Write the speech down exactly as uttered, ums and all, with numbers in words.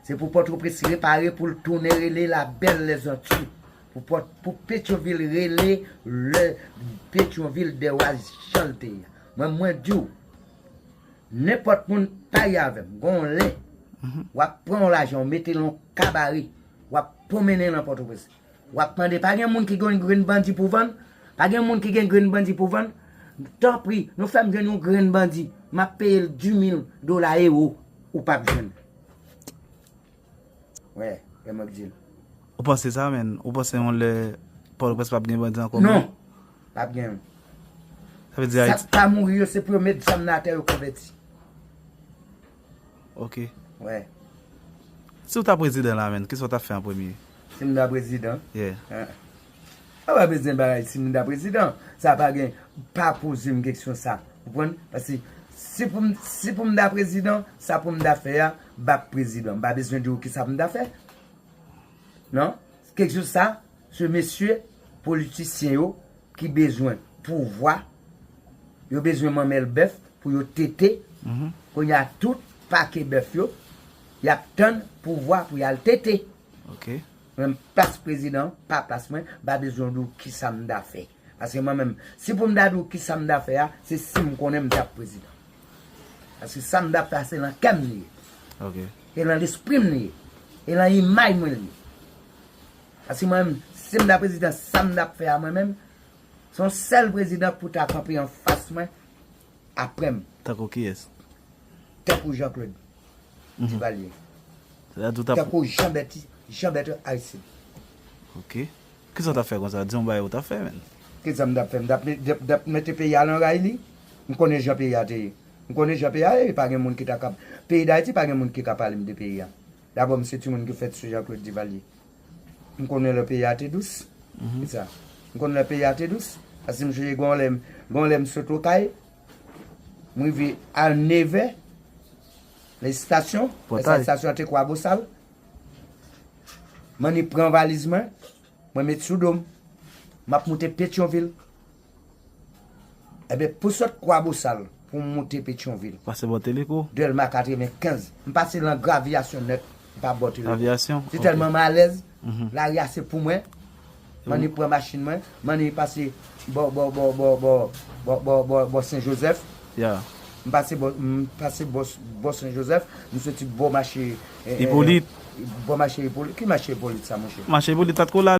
Se pou Pòtoprens repare pou l tounen rele la belle les Antilles. Pou Pòt, pou Petyonvil rele le Petyonvil dè wa jan l te ye. Mwen, mwen di w, nenpòt moun pale avè m, gon lè, w ap pran yon lajan, w mete l yon kabare, w ap pwomennen nan Pòtoprens. W ap mande, pa gen moun ki gen grenn bandi pou vann? Pa gen moun ki gen grenn bandi pou vann? Tanpri, nou fè m jwenn yon grenn bandi, m ap peye l dis mil dola ewo, ou p ap jwenn. Wè, e mwen k di l. Ou panse sa, menn? Ou panse yon lè Pòtoprens p ap gen bandi ankò, menn? Non, p ap gen. Sa vle di Sa Ayiti k pa mouri yo, se pou yo met zam nan atè, yo konvèti. Ok. Wè. Si w ta prezidan la, menn, kisa w t ap fè an premye? Si m ta prezidan? Yeah. Ah. Sa pa bezwen bagay si m ta prezidan. Sa pa gen, pa poze m kesyon sa. Ou konprann? Paske si pou m, si pou m ta prezidan, sa pou m ta fè a, m p ap prezidan. M pa bezwen di w kisa m ta fè. Non? Kesyon sa, se mesye politisyen yo ki bezwen pouvwa, yo bezwen manmèl bèf pou yo tete. Mhm. Kounye a, tout pake bèf yo, y ap tann pouvwa pou y al tete. Ok. Mwen, m plas prezidan, pa plas mwen, m pa bezwen di w kisa m ta fè. Paske mwen menm, si pou m ta di w kisa m ta fè a, se si m konnen m t ap prezidan. Paske sa m t ap fè a, se nan kè m li ye. Ok. E nan lespri m li ye. E nan imaj mwen li ye. Paske mwen menm, si m ta prezidan, sa m t ap fè a mwen menm, se yon sèl prezidan pou ta kanpe anfas mwen, apre m. Tankou kiyès? Tankou Jean Claude Mhm. Duvalier. Sa di w t ap Tankou Jean Bertrand, Jean Bertrand Aristide. Ok. Kisa w t ap fè konsa? Di yon bagay ou t ap fè, menn. Kisa m t ap fè? M t ap met-, t ap mete peyi a nan ray li. M konnen jan peyi a te ye. M konnen jan peyi a ye, pa gen moun ki ta kab. Peyi Dayiti, pa gen moun ki ka pale m de peyi a. Dabò, m se timoun ki fèt sou Jean Claude Duvalier. M konnen lè peyi a te dous. Mhm. Se sa. M konnen lè peyi a te dous. Paske m sonje gon lè, gon lè m sot Okay, m rive a nevè, nan estasyon, Pòtay. Estasyon an te Kwabosal. M annik pran valiz mwen, mwen met sou do m. M ap moute Petyonvil. Ebyen, pou sot Kwabosal, pou m moute Petyonvil. Pase bò Teleko? Dèlma katrevenkenz. M pase nan gravyasyon nèt, m pa bò Teleko. Gravyasyon? Se ok. Tèlman m alèz, mhm, lari a se pou mwen. M annik pran machin mwen, m annik pase bò, bò, bò Sen Jozèf. Ya. M pase bò, m pase bò, bò Sen Jozèf, m soti bò mache, eh, eh, Ipolit. Bò mache Ipolit. Ki mache Ipolit sa, monchè? Mache Ipolit pa t ko la.